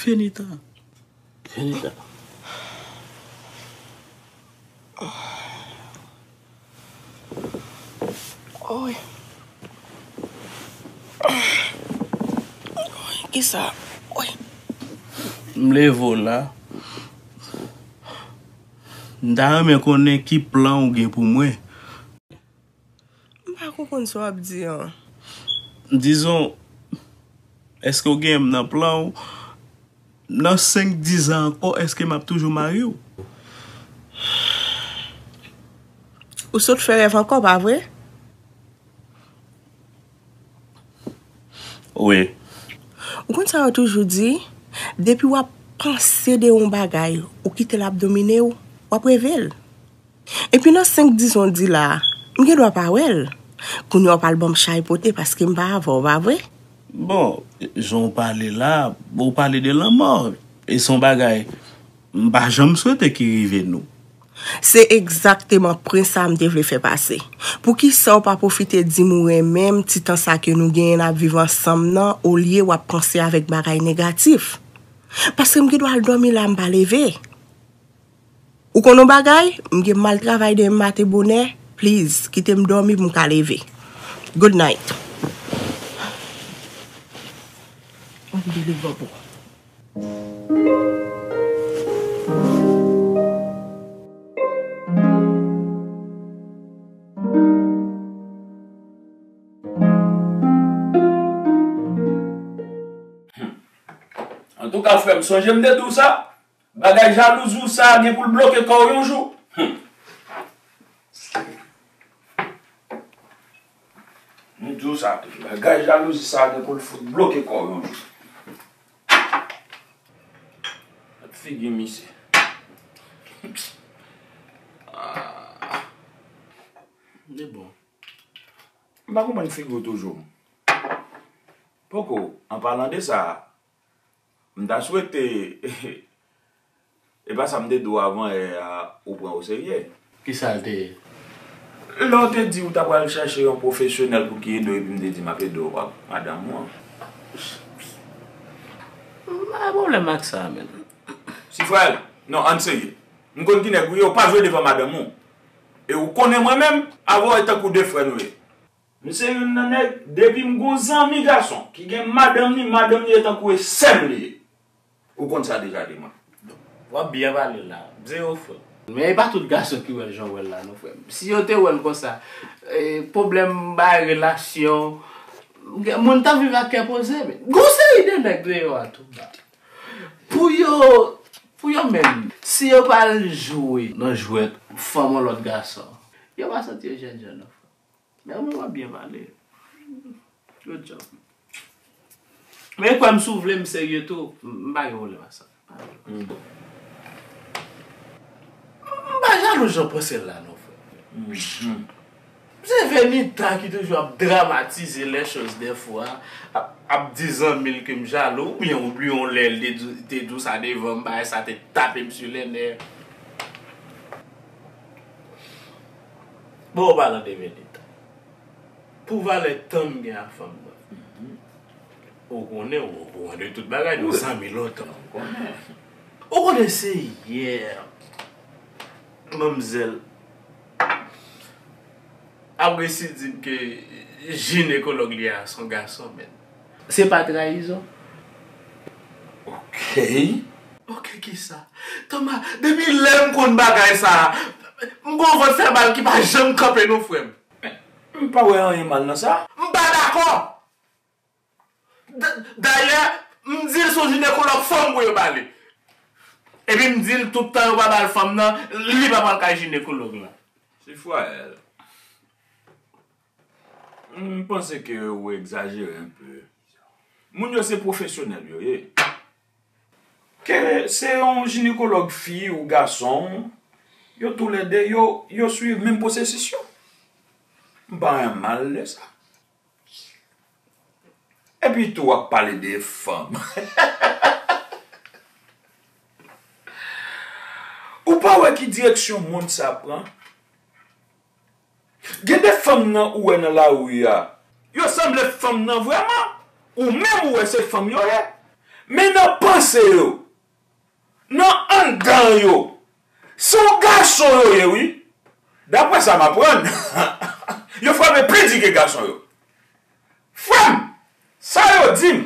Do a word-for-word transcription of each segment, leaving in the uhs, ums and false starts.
Benita. Benita. Oy. Oy, kisa? Oy. M leve w la. M ta renmen konnen ki plan ou gen pou mwen. M pa konprann sa w ap di an. Dizon, èske w gen m nan plan w? Nan senk, diz an ankò, èske m ap toujou mari w? Ou sot fè rèv ankò, pa vre? Wi. Ou konn sa yo toujou di? Depi w ap panse de yon bagay, ou kite l ap domine w, w ap reve l. Epi nan senk, diz an w di la a, m gen dwa pa wè l. Kounye a w pral ban m chay pote paske m pa avè w, pa vre? Bon, jan w pale la, ou pale de lanmò. E se yon bagay m pa janm swete ki rive nou. Se egzakteman pwen sa a m te vle fè pase. Poukisa w pa pwofite di m ou renmen m ti tan sa ke nou genyen n ap viv ansanm nan, olye w ap panse avèk bagay negatif? Paske m gen dwa al dòmi la, m pa leve. Ou konn yon bagay? M gen mal travay demen maten bonè. Please, kite m dòmi pou m ka leve. Good night. Ann deliver pou. Antouka, frè m, sonje m te di w sa. Bagay jalouzi w sa a gen pou l bloke kò w yon jou. Hum. M di w sa tou. Bagay jalouzi sa a gen pou l fout bloke kò w yon jou. Gad figi misye. Ah. Li bon. M pa konprann figi w toujou. Poko, an palan de sa, m ta swete, e pa sa m te di w avan yè a, ou pran oserye. Kisa l te ye? Lè w te di w ta pral chache yon pwofesyonèl pou ki ede w, epi m te di m ap ede w ak madanm ou an. M pa gen pwoblèm ak sa, menm. Sifrèl, non, ann serye. M konn ki nèg ou ye, ou pa jwe devan madanm ou. E ou konnen mwen menm, avè w e tankou de frè nou ye. M se youn nan nèg, depi m gon zanmi gason ki gen madanm li, madanm li e tankou e sè m li ye. Ou konn sa deja de mwen. W ap byen pale la. Zewo fot. Men e pa tout gason ki wè l jan w wè l la non, frè m. Si yo te wè l konsa, e, pwoblèm bay relasyon, moun t ap viv ak kè poze, men gon seri de nèg deyò a tou. Pou yo, pou yo menm, si yo pral jwe nan jwèt fanm yon lòt gason, yo pa santi yo jènjan non, frè m. Men mwen w ap byen pale. Good job. Men kwè m, si w vle m serye tou, m pa gen pwoblèm ak sa. M pa jalou jan w panse l la non, frè. Se Venita ki toujou ap dramatize les choses des fois, ap, ap di zanmi l ke m jalou, oubyen ou bliye yon lè l te di, te di w sa devan m, bagay sa te tape m sou lè nè. Bon, an palan de Venita, pou valè tan m gen ak fanm nan, ou konnen, ou okouran de tout bagay, nou zanmi lontan. Ou konnen se yè manmzèl ap resi di m ke jinekològ li a se yon gason, men. Se pa trayizon? Ok. Ok, kisa? Toma, depi lè m konn bagay sa a, m gon vant fè mal ki pa janm kanpe non, frè m. M pa wè anyen mal nan sa. M pa dakò! D-, dayè, m di l se yon jinekològ fanm pou yo ba li. Epi m di l tout tan yo pa ba l fanm nan, li pa pral kay jinekològ la. Sifrayèl, m panse ke ou egzajere enpe. Moun yo se pwofesyonèl yo ye. Ke se yon jinekològ fi ou gason, yo toulède, yo, yo swiv menm pwosesis yo. M pa wè mal de sa. Epi tou, w ap pale de fanm. Ou pa wè ki direksyon mond sa pran? Gen de fanm nan ou wè nan lari a, yo sanble fanm nan vrèman. Ou menm ou wè se fanm yo ye. Men nan panse yo, nan anndan yo, se yon gason yo ye, wi. Daprè sa m aprann, yo frape pi di ke gason yo. Frè m, sa yo di m,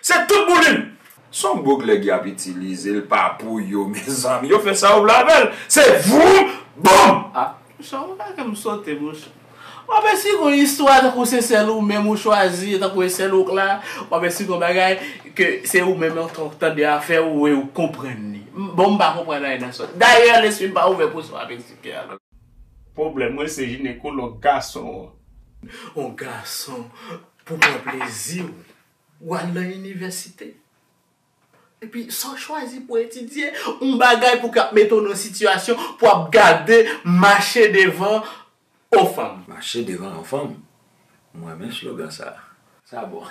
se tout boulin. Se yon boug nèg y ap itilize, l pa pou yo, mezanmi. Yo fè sa yo vle avè l. Se voum, boum! Ah, monchè, ou pa fè m sote, monchè. W ap esplike yon istwa tankou se sèl ou menm ou chwazi, tankou e sèl ou k la. W ap esplike yon bagay ke se ou menm an tan w tande afè ou e ou konprann li. M- Bon, m pa konprann anyen nan sa. Dayè, lespri m pa ouvè pou sa w ap esplike a. Pwoblèm mwen se jinekològ gason an. Yon gason pou pran plezi w. W al nan inivèsite. Epi sa w chwazi pou etidye, yon bagay pou k ap mete w nan sitiyasyon pou w ap gade mache devan yon fanm. Mache devan yon fanm. Mwen renmen slogan sa. Sa bon.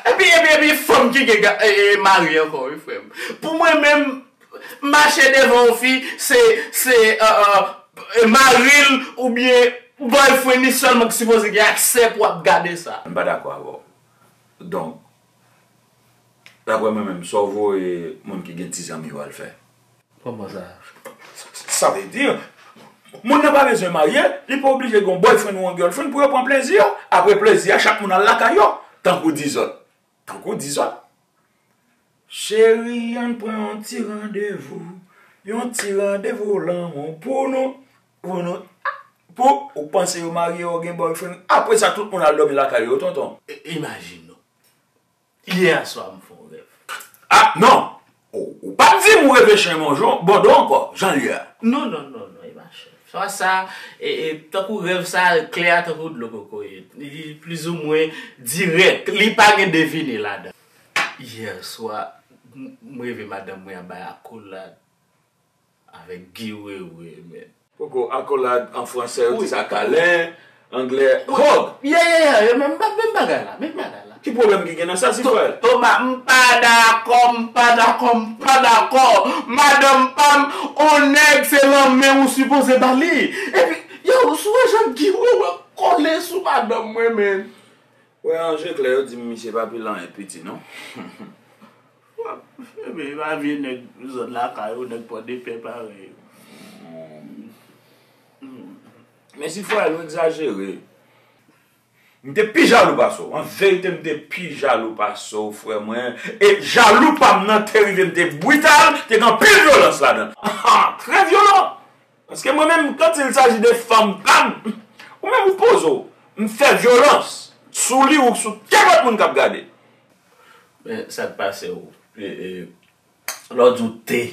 Epi, epi, epi, fanm ki gen ga- e, e, mari ankò, wi, frè m. Pou mwen menm, mache devan yon fi, se, se, e, e, e, mari l oubyen boyfriend li sèlman ki sipoze gen aksè pou ap gade sa. M pa dakò avè w. Donk, daprè mwen menm, sa w voye moun ki gen ti zanmi yo al fè. Kòman sa? Sa vle di, moun nan pa bezwen marye, li pa oblije gen yon boyfriend ou yon girlfriend pou yo pran plezi yo. Apre plezi a, chak moun al lakay yo. Tankou di zòt. Tankou di zòt. Cheri, ann pran yon ti randevou. Yon ti randevou lanmou pou nou. Pou nou. Pou ou panse yo marye, yo gen boyfriend. Apre sa, tout moun al dòmi lakay yo, tonton. I- Imajine w. Yè swa, m fè yon rèv. Ah, non! Ou, ou pa t di m ou reve chen manjon, Bondo ankò, jan l ye a. Non, non, non, non, e pa chen. Sa, sa, e, e, tankou rèv sa, klè tankou dlo kokoye. Li plizoumwen dirèk. Li pa gen devine ladan. Yè swa, m, m reve madanm mwen ap bay akolad avèk Guy Wewe, men. Poko, akolad an fransè, yo di sa kalen, anglè, hug. Yeah, yeah, yeah, yeah, menm ba- menm bagay la, menm bagay la. Ki pwoblèm ki gen nan sa, Sifrèl? Toma, m pa dakò, m pa dakò, m pa dakò. Madanm pa m, on nèg se lanmen ou sipoze ba li. Epi, yo, sou wè jan Guy Wewe kole sou madanm mwen, men. Wè, an je klè, yo di m misye pa pile anyen piti, non. Ebyen, e pa vye nèg zòn lakay ou, nèg Pòdepè parèy ou. Men Sifrèl, ou egzajere. M te pi jalou pase w. An verite, m te pi jalou pase w, frè mwen. E jalou pa m nan te rive, m te brital, te gen anpil vyolans ladan. Ah, trè vyolan! Paske mwen menm, quand il s'agit de fanm pa m, ou menm ou poze w, m fè vyolans sou li ou sou kenpòt moun k ap gade. Men sa k pase w, e, e, lè w di w te,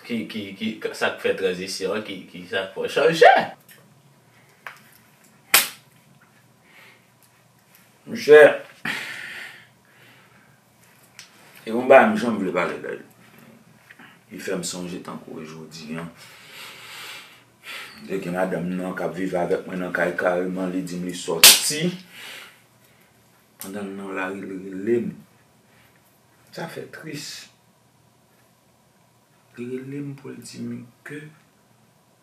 ki, ki, ki, sa k fè tranzisyon an, ki, ki sa k fè w chanje? Monchè, e yon bagay m janm vle pale de li. Li fè m sonje tankou e jodi an. Te gen madanm nan k ap viv avèk mwen nan kay kareman, li di m li sòti. Pandan l nan lari, li rele m. Sa fè tris. Li rele m pou l di m ke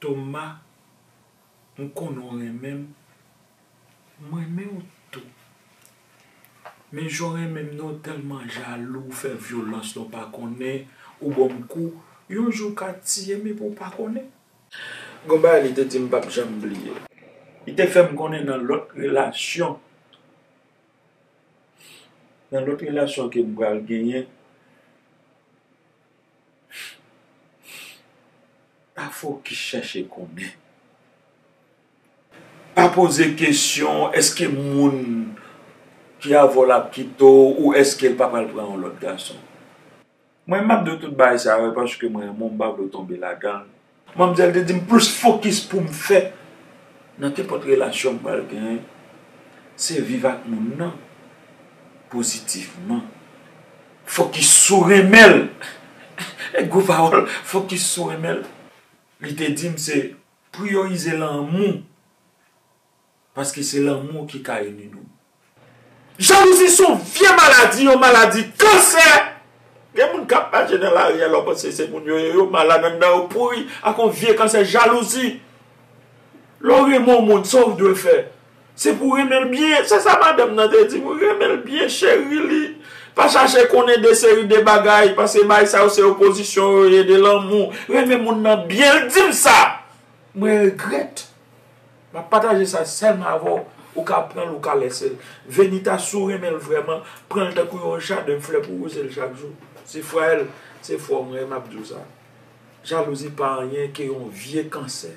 Toma, m konnen w renmen m. M renmen w tou. Men jan w renmen m nan, w tèlman jalou, w fè vyolans nan w pa konnen, ou ban m kou, yon jou w ka tiye m epi w pa konnen. Gon bagay li te di m p ap janm bliye. Li te fè m konnen nan lòt relasyon, nan lòt relasyon ke m pral genyen, pa fokis chèche konnen. Pa poze kesyon, èske moun ki avè w la ap kite w, ou èske l pa pral pran yon lòt gason? Mwen, m ap di w tout bagay sa yo, paske mwen renmen w, m pa vle w tonbe ladan l. Manmzèl te di m plis fokis pou m fè nan kenpòt relasyon m pral genyen, se viv ak moun nan pozitivman. Fokis sou renmen l. E gwo pawòl, fokis sou renmen l. Li te di m se priyorize lanmou. Paske se lanmou ki ka ini nou. Jalouzi se yon vye maladi, yon maladi kansè. Gen moun k ap mache nan lari a, lè w panse se moun yo ye, yo malad anndan, yo pouri ak yon vye kansè jalouzi. Lè w renmen yon moun, sa w dwe fè? Se pou renmen l byen. Se sa madanm nan te di m wi, renmen l byen, cheri li. Pa chache konnen de seri de bagay, paske bagay sa yo se opozisyon yo ye, de lanmou. Renmen moun nan byen, l di m sa. Mwen regrèt. M ap pataje sa sèlman avè w. Ou ka pran l, ou ka lese l. Venita, si w renmen l vrèman, pran l tankou yon jaden flè pou wouze l chak jou. Se frè l, se frè w mwen ye, m ap di w sa. Jalouzi pa anyen ke yon vye kansè.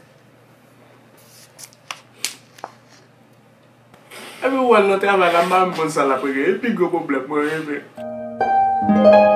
Epi ou wè l nan travay la, m pa menm konn sa l ap regle. E pi gwo pwoblèm mwen renmen.